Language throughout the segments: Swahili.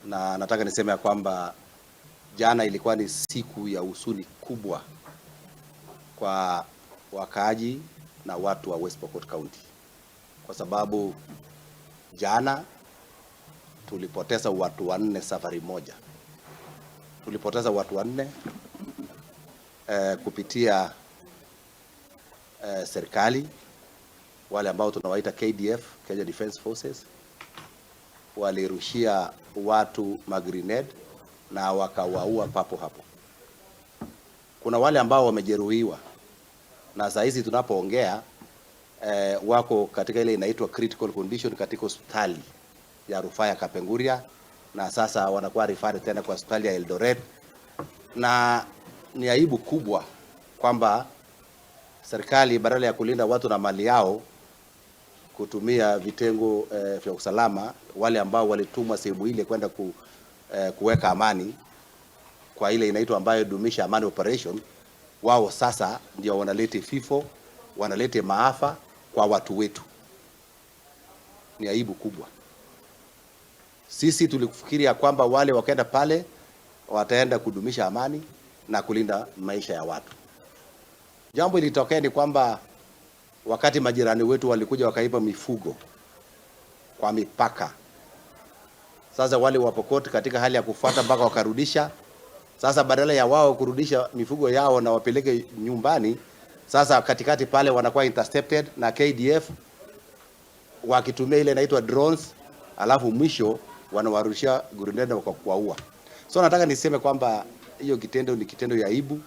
Na nataka niseme ya kwamba jana ilikuwa ni siku ya huzuni kubwa kwa wakaaji na watu wa West Pokot County, kwa sababu jana tulipoteza watu wanne safari moja. Tulipoteza watu wanne kupitia serikali, wale ambao tunawaita KDF, Kenya Defence Forces, walirushia watu magrenade na wakawaua papo hapo. Kuna wale ambao wamejeruhiwa na saa hizi tunapoongea wako katika ile inaitwa critical condition katika hospitali ya rufaa ya Kapenguria, na sasa wanakuwa referred tena kwa hospitali ya Eldoret, na ni aibu kubwa kwamba serikali badala ya kulinda watu na mali yao kutumia vitengo vya usalama, wale ambao walitumwa sehemu ile kwenda kuweka amani kwa ile inaitwa ambayo dumisha amani operation, wao sasa ndio wanalete vifo, wanalete maafa kwa watu wetu. Ni aibu kubwa. Sisi tulifikiria kwamba wale wakaenda pale wataenda kudumisha amani na kulinda maisha ya watu. Jambo ilitokea ni kwamba wakati majirani wetu walikuja wakaiba mifugo kwa mipaka, sasa wale wa Pokot katika hali ya kufuata mpaka wakarudisha. Sasa badala ya wao kurudisha mifugo yao na wapeleke nyumbani, sasa katikati pale wanakuwa intercepted na KDF wakitumia ile inaitwa drones, alafu mwisho wanawarushia grenade kwa kuwaua. So nataka niseme kwamba hiyo kitendo ni kitendo ya aibu,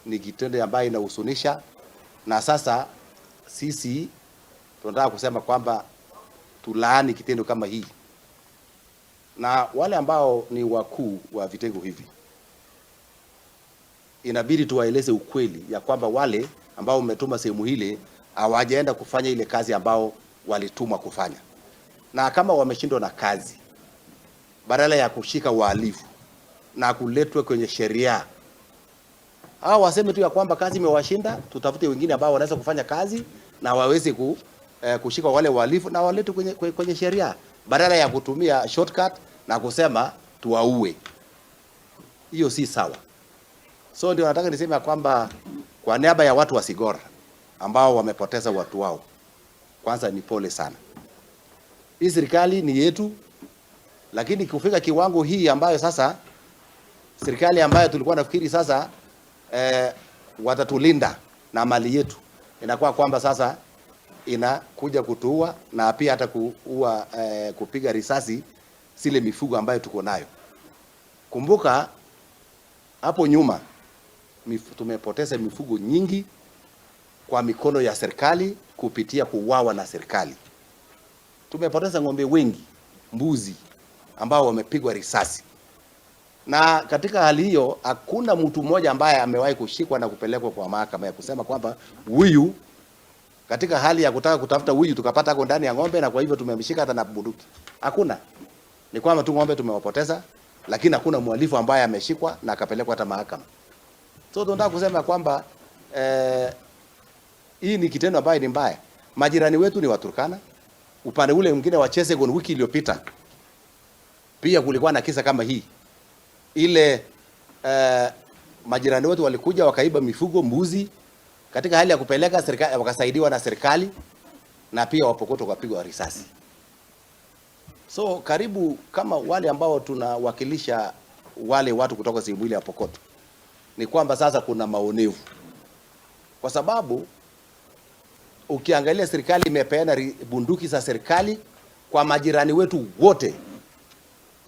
ni kitendo ambayo inahuzunisha, na sasa sisi tunataka kusema kwamba tulaani kitendo kama hii, na wale ambao ni wakuu wa vitengo hivi inabidi tuwaeleze ukweli ya kwamba wale ambao umetuma sehemu ile hawajaenda kufanya ile kazi ambao walitumwa kufanya, na kama wameshindwa na kazi, badala ya kushika wahalifu na kuletwa kwenye sheria, hao waseme tu ya kwamba kazi imewashinda, tutafute wengine ambao wanaweza kufanya kazi na waweze kushika wale wahalifu na waletwe kwenye sheria, badala ya kutumia shortcut na kusema tuwaue. Hiyo si sawa. So ndio nataka niseme ya kwamba kwa niaba ya watu wa Sigor ambao wamepoteza watu wao, kwanza ni pole sana. Hii serikali ni yetu, lakini kufika kiwango hii ambayo sasa serikali ambayo tulikuwa nafikiri sasa watatulinda na mali yetu, inakuwa kwamba sasa inakuja kutuua na pia hata kuua, kupiga risasi zile mifugo ambayo tuko nayo. Kumbuka hapo nyuma tumepoteza mifugo nyingi kwa mikono ya serikali kupitia kuuawa na serikali. Tumepoteza ng'ombe wengi, mbuzi ambao wamepigwa risasi. Na katika hali hiyo hakuna mtu mmoja ambaye amewahi kushikwa na kupelekwa kwa mahakama ya kusema kwamba huyu, katika hali ya kutaka kutafuta huyu tukapata ako ndani ya ng'ombe na kwa hivyo tumemshika hata na bunduki. Hakuna. Ni kwamba tu ng'ombe tumewapoteza, lakini hakuna mhalifu ambaye ameshikwa na akapelekwa hata mahakama. So tunataka kusema kwamba hii ni kitendo ambayo ni mbaya. Majirani wetu ni Waturkana. Upande ule mwingine wa Chesegon wiki iliyopita pia kulikuwa na kisa kama hii. Ile majirani wetu walikuja wakaiba mifugo, mbuzi, katika hali ya kupeleka serikali, wakasaidiwa na serikali na pia Wapokot wakapigwa risasi. So karibu kama wale ambao tunawakilisha wale watu kutoka sehemu ile ya Pokot, ni kwamba sasa kuna maonevu, kwa sababu ukiangalia serikali imepeana bunduki za serikali kwa majirani wetu wote,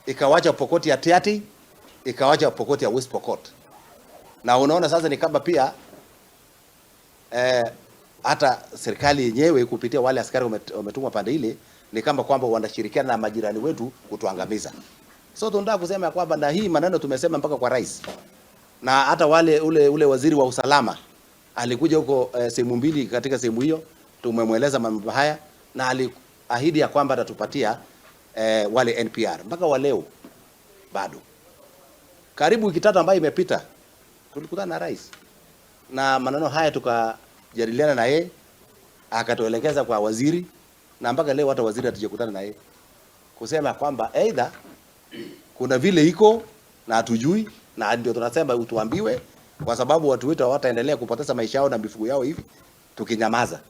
ikawacha Pokot ya Tiaty, ikawacha Pokot ya West Pokot, na unaona sasa ni kama pia hata serikali yenyewe kupitia wale askari wametumwa pande ile, ni kama kwamba wanashirikiana na majirani wetu kutuangamiza. So tunataka kusema kwamba na hii maneno tumesema mpaka kwa rais, na hata wale ule waziri wa usalama alikuja huko sehemu mbili katika sehemu hiyo, tumemweleza mambo haya na aliahidi ya kwamba atatupatia wale NPR. Mpaka wa leo bado. Karibu wiki tatu ambayo imepita tulikutana na rais na maneno haya tukajadiliana na yeye, akatuelekeza kwa waziri, na mpaka leo hata waziri hatujakutana na yeye kusema kwamba either Kuna vile iko na hatujui, na ndio tunasema utuambiwe, kwa sababu watu wetu hawataendelea kupoteza maisha yao na mifugo yao hivi tukinyamaza.